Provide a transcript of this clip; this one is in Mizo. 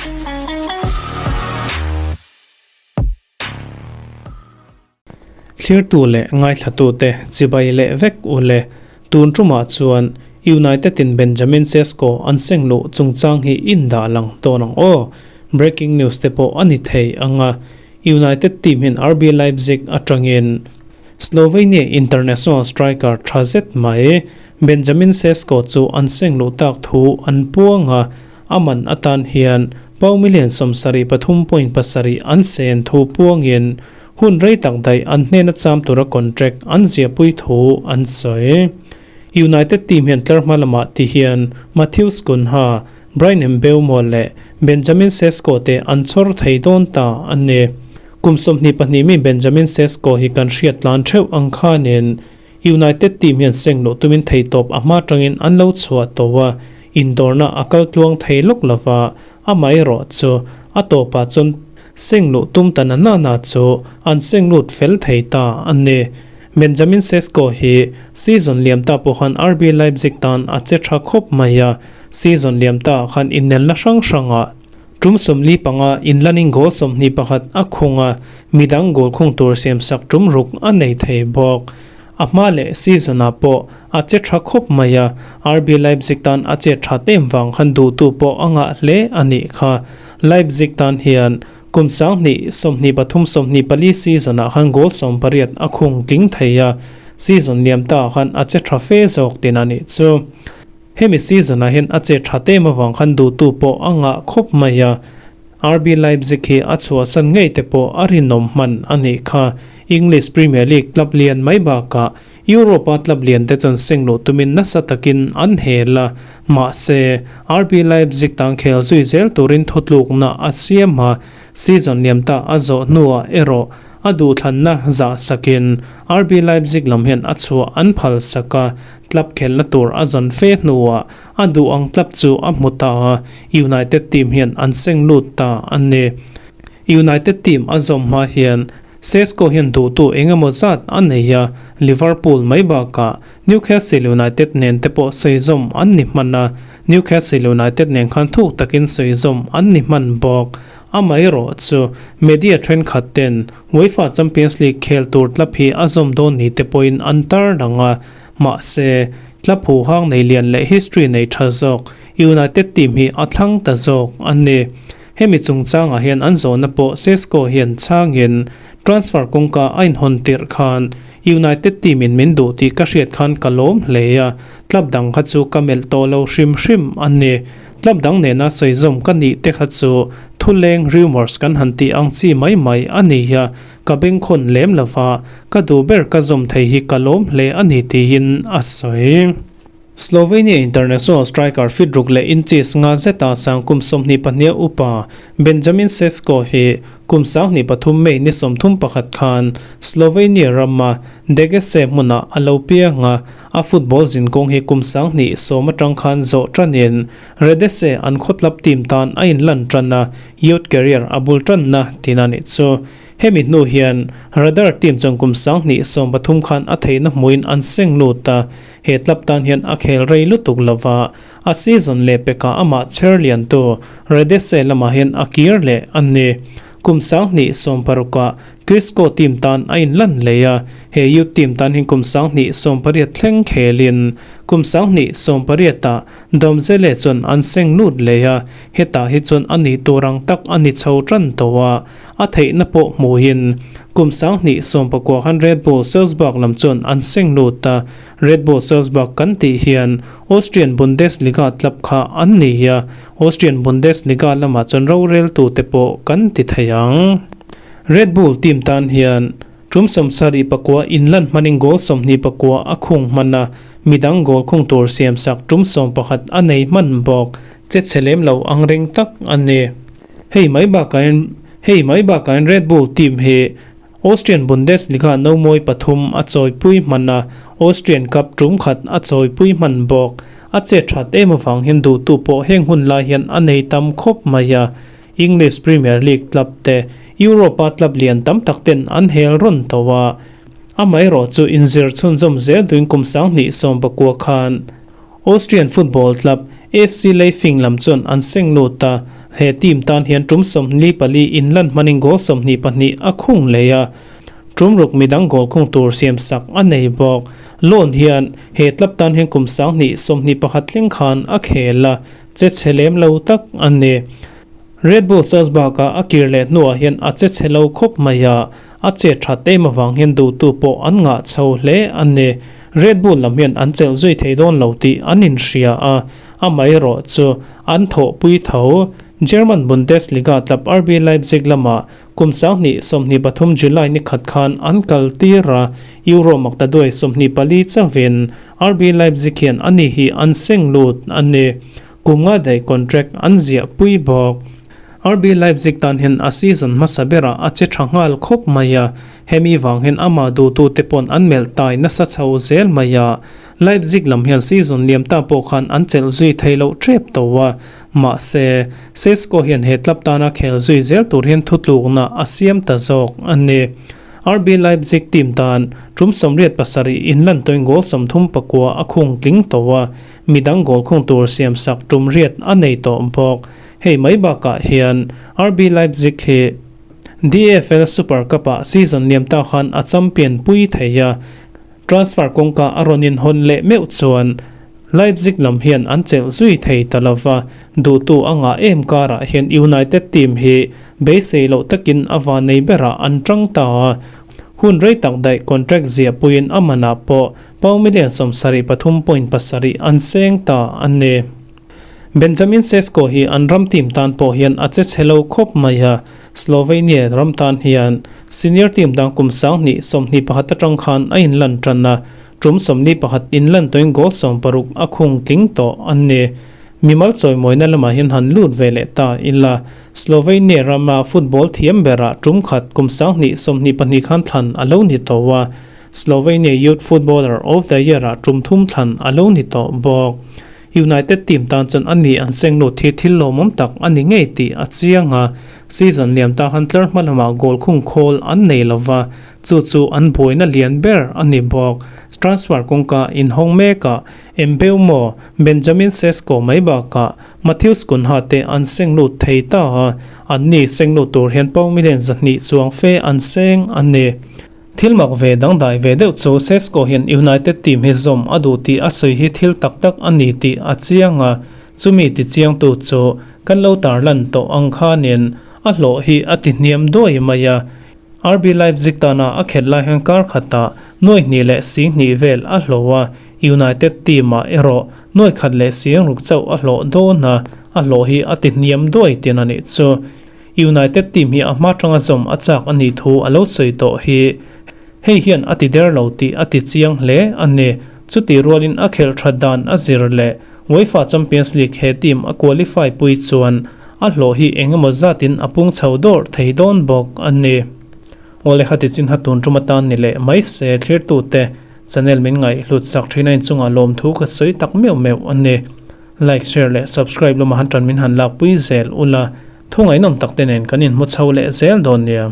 Thlirtu leh ngaithlatute chibai leh vek u le. Tun tumah chuan United in Benjamin Sesko an seng luh chungchang hi in dah lang dawn ang aw. Breaking news te pawh a ni thei ang a. United team hian RB Leipzig atangin Slovenia international striker tha zet mai Benjamin Sesko chu an seng luh tak thu an puang a. A man atan hian pau million 73.7 an sen thu puangin hun rei tak daih an hnena cham tura contract an ziahpui thu an sawi. United team hian tlarhma lamah ti hian Matheus Cunha, Bryan Mbeumo leh Benjamin Sesko te an chhawr thei dawn ta a ni. Kum 22 mi Benjamin Sesko hi kan hriat tlan theuh ang khanin United team hian seng luh tumin theitawp a hma tangin an lo chhuah tawh a, indawrna a kal tluang thei lawk lova, amaherawh chu a tawpah chuan seng luh tum ta na na na chu an seng lut fel thei ta a ni. Benjamin Sesko hi season liam ta pawh khan RB Leipzig tan a che tha khawp mai a, season liam ta ah khan innelna hrang hrangah Tum 45 inlanin goal 21 a khung a, midang goal khung tur siamsak tum ruk a nei thei bawk. A hma leh season-ah pawh a che tha khawp mai a, RB Leipzig tan a che that em vang khan duhtu pawh a ngah hle a nih kha. Leipzig tan hian kum 2023 24 season-ah khan goal 18 a khung tling thei a, season liam ta khan a che tha fe zawk tin a nih chu. Hemi season ah hian a che tha tem avang khan duhtu pawh a ngah khawp mai a, RB Leipzig hi a chhuahsan ngei te pawh a rinawm hman a nih kha. English Premier League club lian mai bakah Europe-a club lian te chuan seng luh tumin nasa takin an hel a, mahse RB Leipzig tan khel zui zel turin thutlukna a siam a, season liam ta a zawh hnuah erawh a duhthlanna zah sakin RB Leipzig lam hian a chhuah an phal sak a, Club khelna tur a zan fe hnuah a duh ang club chu a hmu ta a, United team hian an seng lut ta a ni. United team a zawm hma hian Sesko hian duhtu eng emaw zat a nei a, Liverpool mai bakah Newcastle United nen te pawh sawi zawm an ni hman a, Newcastle United nen khan thuk takin sawi zawm an ni hman bawk. Amaherawh chu media thenkhat ten UEFA Champions League khel tur club hi a zawm dawn ni te pawhin an tar lang a, mahse, club huhang nei lian leh history nei tha zawk United team hi a thlang ta zawk a ni. Hemi chungchangah hian an zawhna pawh Sesko hian chhangin transfer kawngka a inhawn tirh khan United team in min duh tih ka hriat khan ka lawm hle a, club dang kha chu ka melh tawh lo hrim hrim a ni. Club dang nena sawi zawm ka nih te kha chu thuleng rumours kan han tih ang chi mai mai a ni a, ka bengkhawn lem lova, ka duh ber ka zawm thei hi ka lawm hle a ni tiin a sawi. Slovenia international striker fit ruk leh inches nga zeta sang kum 22 upa Benjamin Sesko hi kum 23 May ni 31 khan Slovenia rama Degese hmunah a lo piang a, a football zinkawng hi kum 2010 atang khan zawh tanin Redese an khawtlap team tan a inlan tan a, youth career a bul tanna tin a nih chu. Hemi hnu hian Radar team chuan kum 2013 khan a theihna hmuin an seng lut a, he club tan hian a khel rei lutuk lova, a season leh pekah amah chher lian tu Redese lamah hian a kir leh a ni. Kum 2016 Crisco team tan a inlan leh a, he youth team tan hian kum 2018 thleng khelin kum 2018 Domzele chuan an seng lut leh a, hetah hi chuan a nih tur ang tak a ni chho tan tawh a, a theihna pawh hmuhin kum 2019 khan Red Bull Salzburg lam chuan an seng lut a, Red Bull Salzburg kan tih hian Austrian Bundesliga club kha an ni a, Austrian Bundesliga lamah chuan roreltu te pawh kan ti thei ang. Red Bull team tan hian tum 79 inlan hmanin goal 29 a khung hman a, midang goal khung tur siamsak tum 11 a nei hman bawk, che chhe lem lo ang reng tak a ni. Hei mai bakah hian hei mai bakah hian Red Bull team hi Austrian Bundesliga no mawi pathum a chawipui hman a, Austrian Cup tum khat a chawipui hman bawk. A che that em avang hian duhtu pawh heng hun lai hian a nei tam khawp mai a. English Premier League club te Europa club lian tam tak ten an hel rawn tawh a. Amaherawh chu inzir chhunzawm zel tuin kum 2019 khan Austrian football club FC Leifing lam chuan an seng lut a, he team tan hian tum 24 inlan hmanin goal 22 a khung leh a, tum ruk midang goal khung tur siam sak a nei bawk. Loan hian he club tan hian kum 2021 thleng khan a khel a, che chhe lem lo tak a ni. Red Bull Salzburg-a a kir leh hnuah hian a che chhe lo khawp mai a, a che that em avang hian duhtu pawh an ngah chho hle a ni. Red Bull lam hian an chelh zui thei dawn lo tih an inhria a, amaherawh chu an thawhpui tho. German Bundesliga club RB Leipzig lamah kum 2023 July ni khat khan an kal tir a, Euro maktaduai 24 chauhin RB Leipzig hian ani hi an seng lut a ni. Kum nga daih contract an ziah pui bawk. RB Leipzig tan hian a season hmasa berah a che tha nghal khawp mai a, hemi vang hian amah duhtute pawn an melh tai nasa chho zel mai a. Leipzig lam hian season liam ta pawh khan an chelh zui thei loh tep tawh a, mahse, Sesko hian he club tana khel zui zel tur hian thutlukna a siam ta zawk a ni. RB Leipzig team tan tum 87 inlan tawhin goal 39 a khung tling tawh a, midang goal khung tur siam sak tum riat a nei tawh bawk. Hei mai bakah hian RB Leipzig hi DFL Super Cup-ah season liam ta khan a champion pui thei a, transfer kawngka a rawn inhawn leh meuh chuan Leipzig lam hian an chelh zui thei ta lo va, duhtu a ngah em karah hian United team hi beisei loh takin a vanei berah an tang ta a, hun rei tak daih contract ziah puiin a manah pawh pound million 73.7 an seng ta a ni. Benjamin Sesko hi an ram team tan pawh hian a che chhe lo khawp mai a, Slovenia ram tan hian senior team dang kum 2021 atang khan a inlan tan a, tum 41 inlan tawhin goal 16 a khung tling tawh a ni. Mimal chawimawina lamah hian han lut ve leh ta ila, Slovenia rama football thiam berah tum khat kum 2022 khan thlan a lo ni tawh a, Slovenia Youth Footballer of the Year-ah tum thum thlan a lo ni tawh bawk. United team tan chuan a ni an seng lut hi thil lawmawm tak a ni ngei tih a chiang a, season liam ta khan tlar hma lamah goal khung khawl an nei lova, chu chu an buaina lian ber a ni bawk. Transfer kawngka inhawng mekah Mbeumo, Benjamin Sesko mai bakah Matheus Cunha te an seng lut thei ta a, an ni seng lut tur hian pound million 200 chuang fe an seng a ni. Thil mak ve dangdai ve deuh chu Sesko hian United team hi zawm a duh tih a sawi hi thil tak tak a ni tih a chiang a, chumi ti chiangtu chu kan lo tarlan tawh ang khanin a hlawh hi a ti hniam duai mai a. RB Leipzig tana a khelh lai hian kar khatah nuai hnih leh sing hnih vel a hlawh a, United team ah erawh nuai khat leh sing ruk chauh a hlawh dawn a, a hlawh hi a ti hniam duai tin a nih chu. United team hi a hma tanga zawm a chak a nih thu a lo sawi tawh hi. Hei hian a ti der lo tih a ti chiang hle a ni. Chuti rualin a khelh that dan a zir leh UEFA Champions League he team a qualify pui chuan a hlawh hi engemaw zatin a pung chho dawr thei dawn bawk a ni. Awle khati chin ha tun tum atan ni leh mai se thlirtute channel min ngaihhlut sak thin a inchungah lawmthu ka sawi tak meuh meuh a ni. Like, share leh subscribe lama han tan min han lakpui zel ula, thu ngaihnawm tak te nen kan inhmu chho leh zel dawn nia.